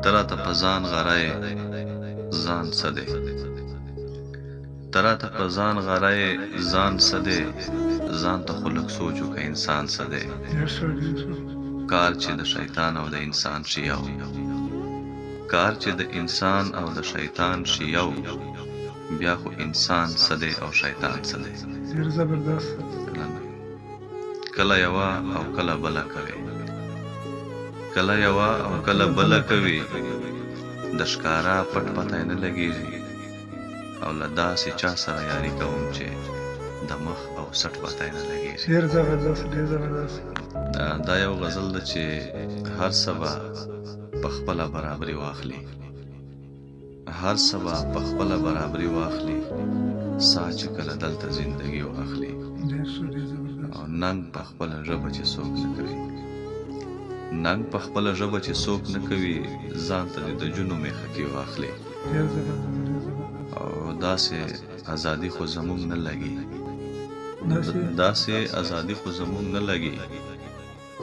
ته راته په ځان غره یې، ځان څه دی؟ ته راته په ځان غره یې، ځان څه دی؟ ځان ته خو لږ سوچ وکړه، انسان څه دی؟ ډېر ښه، ډېر ښه. کار چې د شیطان او د انسان شي یو، کار چې د انسان او د شیطان شي یو، بیا خو انسان څه دی او شیطان څه دی؟ ډېر زبردست. کله یوه او کله بله کوي، کله یوه او کله بله کوي، د ښکارا پټ پته یې نه لګېږي، او له داسې چا سره یاري کوم چې د مخ او سټ پته یې نه لګېږي. ډېر زبردست، ډېر زبردست. دا یو غزل ده چې هر څه به په خپله برابري واخلي، هر څه به په خپله برابري واخلي، سا چې کله دلته زندګي واخلي. ډېر ښه، ډېر زبردست. او ننګ په خپله ژبه چې څوک نه کوي، ننګ په خپله ژبه چې څوک نه کوي، ځان ته دې د جونو میخکې واخلي. ډېر زبردست، ډېر زبردست. او داسې ازادي خو زموږ نه لګي، داسې داسې ازادي خو زموږ نه لګي،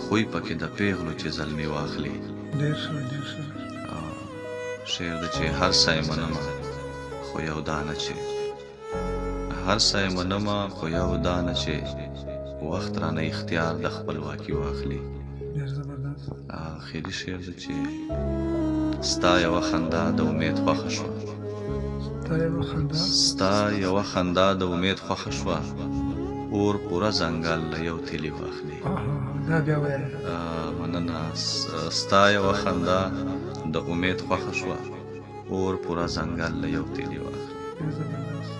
خوی پکې د پیغلو چې زلمي واخلي. ډېر ښه، ډېر ښه. او شعر دی چې هر څه یې منمه خو یو دا نه چې، هر څه یې منمه خو یو دا نه چې وخت رانه اختیار د خپلواکي واخلي. ډېر زبردست. اخري شعر دی چې ستا یوه خندا د امید خوښه شوه، ستا یوه خندا، ستا یوه خندا د امید خوښه شوه، اور پوره ځنګل له یو تیلي واخلي. آها، دا بیا وایه. مننه. ستا یوه خندا د امید خوښه شوه، اور پوره ځنګل له یو تیلي واخلي. ډېر زبردست.